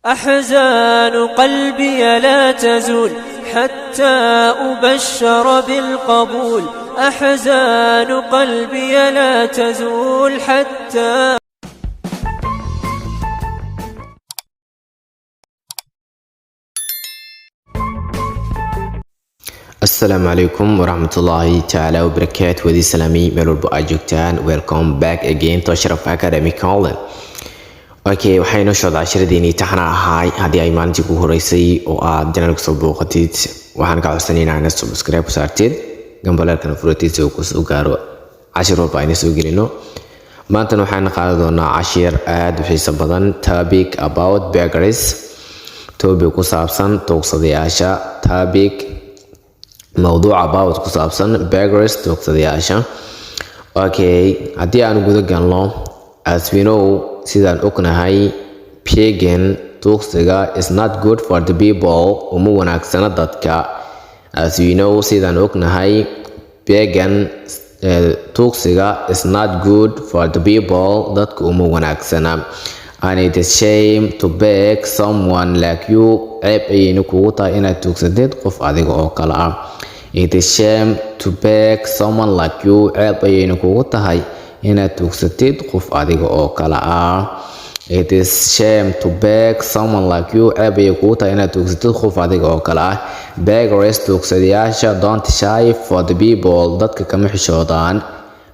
أحزان قلبي لا تزول حتى أبشر بالقبول. أحزان قلبي لا تزول حتى Asalaamu calaykum waraxmatullaahi tacaala wabarakaatu. Wadii salaamay meel walba aad joogtaan. Welcome back again to Ashraf Academy College. Okay, waxay noo socda casharadeenii taxana ahaay. Haddii ay maalintii ku horeysay oo aad channelka soo booqatid, waxaan ka codsanaynaa inaad subscribe ku saartid, gambaleelkana furatid, si uu kusoo gaaro cashir walba ayna soo gelino. Maantana waxaan qaadan doonaa cashir aada u xiiso badan, topic about beggars, topic ku saabsan tuugsadayaasha. Topic, mowduuc, about, ku saabsan, beggars, tuugsadayaasha. Okay, haddii aan guda galno, as we know, sidaan ognahay, begging, tuugsiga, is not good for the people, uma wanaagsana dadka. As we know, sidaan ognahay, begging, tuugsiga, is not good for the people, dadka uma wanaagsana. And it is shame to beg someone like you, ceeb ayayna kugu tahay inaad tuugsatid qof adiga oo kale ah. It is shame to beg someone like you, ceeb ayayna kugu tahay inaad tuugsatid qof adiga oo kale ah. It is shame to beg someone like you, ceeb ayay kugu tahay inaad tuugsatid qof adiga oo kale ah. Beggars, tuugsadayaasha, don't shy for the people, dadka kama xishoodaan.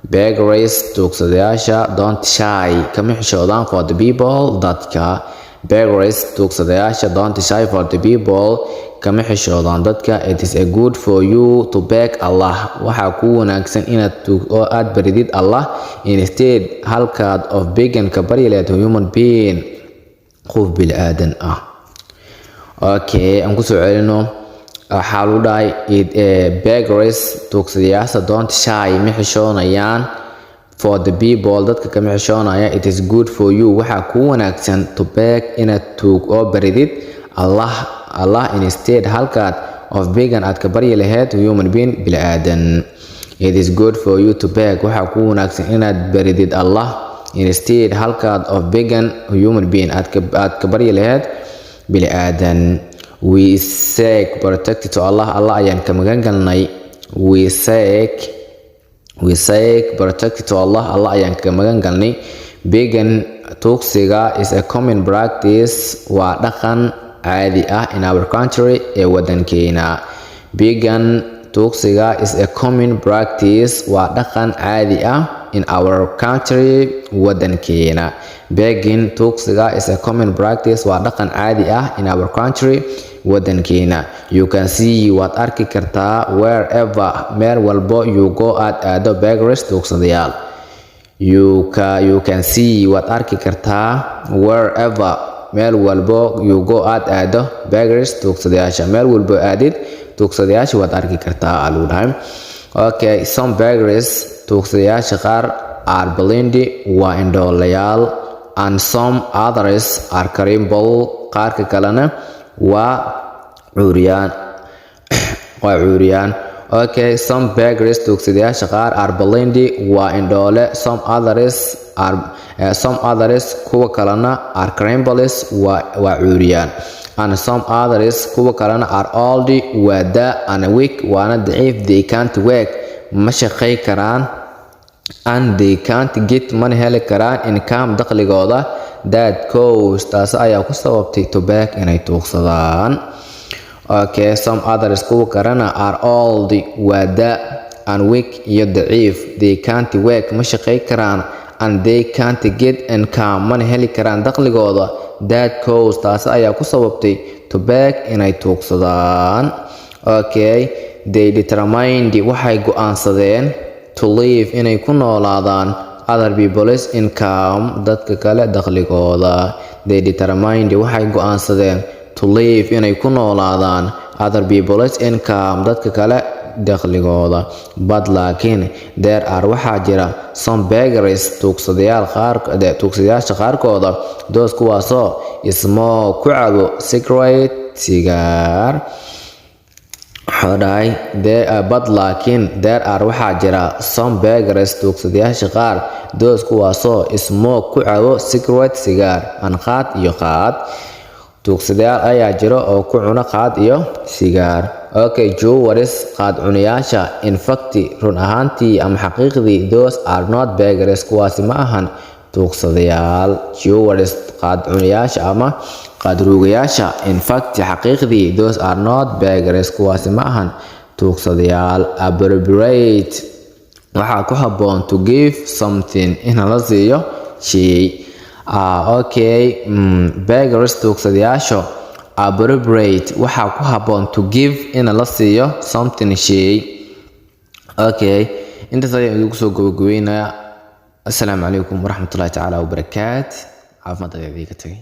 Beggars, tuugsadayaasha, don't shy, kama xishoodaan, for the people, dadka. Beggars, tuugsadayaasha, don't shy for the people, kama xishoodaan dadka. It is a good for you to beg Allah, waxaa kuu wanaagsan inaad oo aad baridid Allah, instead, halkaad, of begging, ka baryi lahayd, human being, qof bili-aadan ah. Okay, aan kusoo celino. Waxaa lagu dhahay, beggars, tuugsadayaasha, don't shy, ma xishoonayaan, for the people, dadka kama xishoonaya. It is good for you, waxaa kuu wanaagsan, to beg, inaad tuug oo baridid, Allah, Allah, instead, halkaad, of begging, aad ka baryi lahayd, human being, bili-aadan. It is good for you to beg, waxaa kuu wanaagsan inaad baridid, Allah, instead, halkaad, of begging human being, aad ka baryi lahayd bili-aadan. We seek protected to Allah, Allah ayaan ka magan galnay. We seek protected to Allah, Allah ayaan ka magan galnay. Begging, tuugsiga, is a common practice, waa dhaqan caadi ah, in our country, ee wadankeena. Begging, tuugsiga, is a common practice, waa dhaqan caadi ah, in our country, wadankeena. Begging, tuugsiga, is a common practice, waa dhaqan caadi ah, in our country, wadankeena. You can see, waad arki kartaa, wherever, meel walbo, you go, aad aado, beggars, tuugsadayaal. You can see, waad arki kartaa, wherever, meel walbo, you go, aad aado, beggars, tuugsadayaasha. Meel walbo aadid, tuugsadayaasha waad arki kartaa, aa lagu dhahay. Okay, some beggars, tuugsadayaasha qaar, are blind, waa indhoolayaal, and some others are crippled, qaarka kalena waa cuuriyaan, waa cuuriyaan. Okay, some beggars, tuugsadayaasha qaar, are blind, waa indhoole, some others, kuwa kalena, are crippled, waa cuuriyaan, and some others, kuwa kalena, are old, waa da, and weak, waana daciif. They can't work, ma shaqay karaan, and they can't get, mana heli karaan, income, dakhligooda. That cause, taasi ayaa ku sababtay, to beg, inay tuugsadaan. Okay, some others, kuwa kalena, are old, waa da, and weak, iyo daciif. They can't work, ma shaqay karaan, and they can't get income, mana heli karaan dakhligooda. That cause, taasi ayaa ku sababtay, to beg, inay tuugsadaan. Okay, they determined, waxay go'aansadeen, to live, inay ku noolaadaan, other people's income, dadka kale dakhligooda. They determined, waxay go'aansadeen, to live, inay ku noolaadaan, other people's income, dadka kale dakhligooda. But, laakiin, there are, waxaa jira, some beggars, tuugsadayaal qaar, tuugsadayaasha qaarkooda, those, kuwaasoo, smoke, ku cabo, cigarette, sigaar. Wuxuu dhahay, but, laakiin, there are, waxaa jira, some beggars, tuugsadayaasha qaar, those, kuwaasoo, smoke, ku cabo, cigarette, sigaar, and qaad, iyo qaad. Tuugsadayaal ayaa jiro oo ku cuna qaad iyo sigaar. Okay, chewers, qaad cunayaasha. In fact, run ahaantii ama xaqiiqdii, those are not beggars, kuwaasi ma ahan tuugsadayaal. Chewers, qaad cunayaasha ama qaad ruugayaasha. In fact, xaqiiqdii, those are not beggars, kuwaasi ma ahan tuugsadayaal. Appropriate, waxaa ku habboon, to give something, in la siiyo shay. Okay, beggars, tuugsadayaasha. Appropriate, waxaa ku habboon, to give, in la siiyo, something, shay. Okay, intaas ayaan idinku soo gabagabeynayaa. Assalaamu calaykum waraxmatullahi tacaala wabarakaat. Caafimaad ayaa idiinka tagay.